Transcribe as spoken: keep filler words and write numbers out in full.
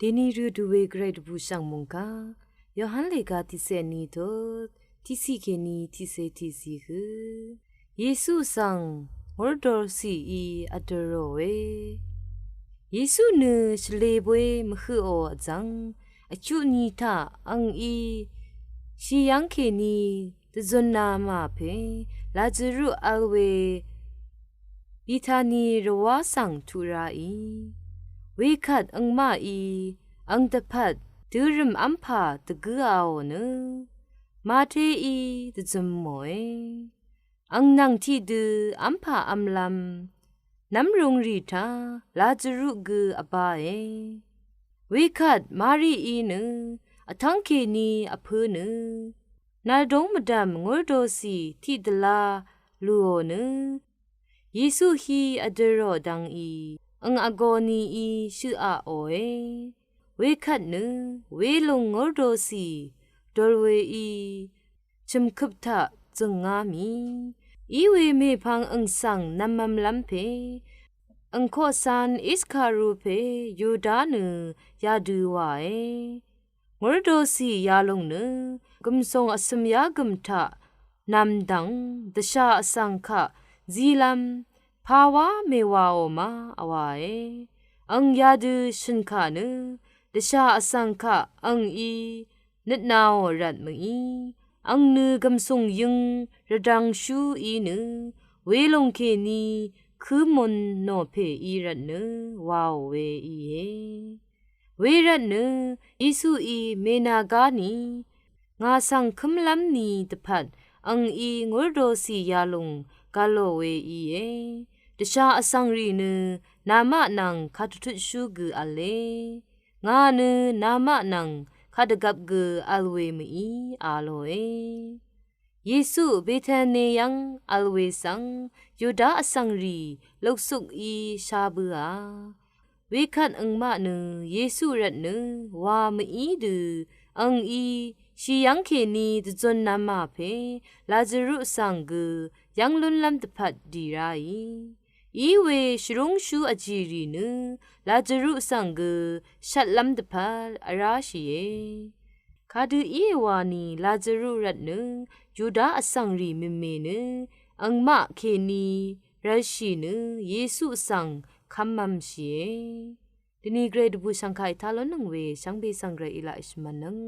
Dèní rø dvwè gvray dvbù shv̀ng mòngkà Yohan lèga tiqsè ní tut tiqsè kèní tiqsè tiqsè hø Yesu svng ngórdor sì í vdø̀ròe. Yesu nø shvlē bwe mvhøqò vzv̀ng vchuq ní taq àngí shì yv́ng kèní dvzø̀n nà mà pè Lazaru vl we Betani rvwá svng tuq ráì. Wekvt àngmaqí àng dvpvt dørø̀m v́mpà dvgǿ aò nø Mateí dvzømòe. Àng nvng tiqdø v́mpà v́mlv́m nv́mrūng rì taq Lazaru gø vbáe. Wekvt Marií nø vtv́ng kèní vpǿ nø naldóng mvdv̀m ngórdor sì tiqdvlá lùò nø Yesu hí vdø̀rò dv́ngí àng vgō níí shøqaqòe. Wekvt nø welòng ngórdor sì dor weí chø̀mkøp taq zø̀ngá mì í we mèpvng àng svng nv̄mv̄mlv́m pè àng koqsán Iskaru pè Yuda nø yadø wàe. Ngórdor sì yalòng nø gv̀msùng vsø̀m yagø̀m taq nv̀mdv̀ng dvshà vsv̀ng kaq zílv́m pàwá mèwàò ma vwàe. Àng yadø shø̀n kà nø dvshà vsv̀ng kaq àngí nøtnāò rvt mø̀í. Àng nø gv̀msùng yǿng rvdv̄ngshú í nø welòng kèní kǿmūn nò pè í rvt nø wàò we íe. Wervt nø Yesuí mènàgá ní ngà svng kǿmlv́m ní dvpvt àngí ngórdor sì yalòng gv̄lò we íe. Dvshà vsv̀ng rì nø namaq nvng kadvtutshú gø v̄le. Ngà nø namaq nvng kadvgvp gø vl we mø̀í a lòe. Yesu Betani yv́ng vl we svng Yuda vsv̀ng rì luksukí shá bǿà. Wekvt àngmaq nø Yesu rvt nø wà mø̀í dø àngí shì yv́ng kèní dvzø̀n nà mà pè Lazaru svng gø yv́ng lúnlv́m dvpvt dì ráì. Í we shvrúngshú vjì rì nø Lazaru svng gø shvtlv́m dvpvt vráshìe. Kadø íe wani Lazaru rvt nø Yuda vsv̀ng rì mèmè nø àngmaq kèní rv̄lshì nø Yesu svng kv́mv̄mshìe. Dvni gvray dvbù shv̀ngkà í tá lónøng we shvngbe svng gvray í laq shvmv̄nnøng.